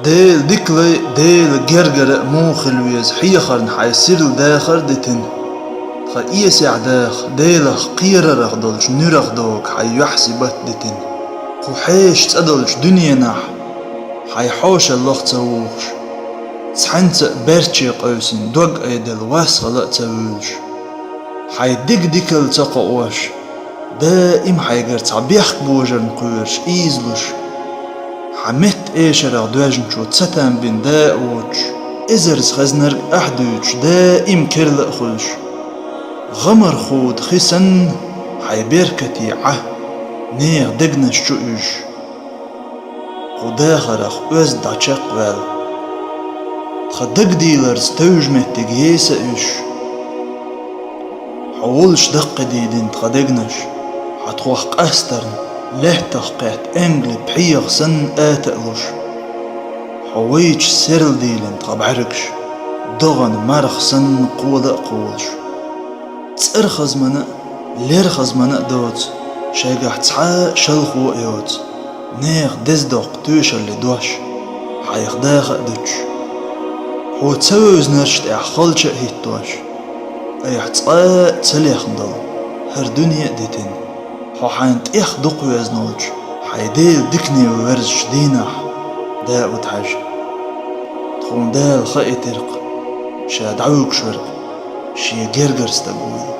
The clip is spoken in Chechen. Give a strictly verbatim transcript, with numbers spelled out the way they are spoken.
Дела дикале а, Дела гергара а муха хила веза хьехарна хьайн сирла дахар а дитина. Тха эсехь даха, Делах кхерарах долчу нуьрах догу хьайн юьхь-сибат а дитина. Кху хьеша цӀа долчу дуьненахь хьайн хьошаллах а ца вухуш, цхьаьнца а баьрчче къевсина дог айделла васхала а ца вуьйлуш, хьайн дика дикалла ца кхоош, даим хьайгара цхьа бехк божарна кхоьруш ийзалуш, хьан метта эшарах доьжначо ца там бина да а воцуш, эзарза хезнарг ахь дуьйцуш, даим керла а хуьлуш, гӀамар худа хи санна, хьайн беркате Ӏа нехан дегнаш чу уьжуш, кху дахарах оьзда дӀачекхваьлла, тхан дагадийларца тевжа меттиг еса а уьш. Хьо волуш даккхийдина тхан дегнаш, хьан тхох къастарна, лаьттах кхетта энгали пхьегӀа санна ата а луш. Хьо вайчу серладийлина тхан бӀаьргаш, догӀана марха санна кхола а кхолуш. ЦӀархазмана а, лерхазмана а доцу, шайгахь цхьа а шалхо а йоцу, нехан деза доккха тоьшаллин дош, хьайх даха а дуьтуш. Хьо ца вевзинарш тӀехь халча а хӀиттош, айхьа цкъа а ца лехна долу хӀара дуьне а дитина, хьо хьайна тӀех дукхавезна волчу хьайн Делан дикане верзачу дийнахь, Дауда-Хьаьжа. Тхуна Дала хаийтира-кх, ша дӀавуьгуш верг шен гергара стаг вуйла.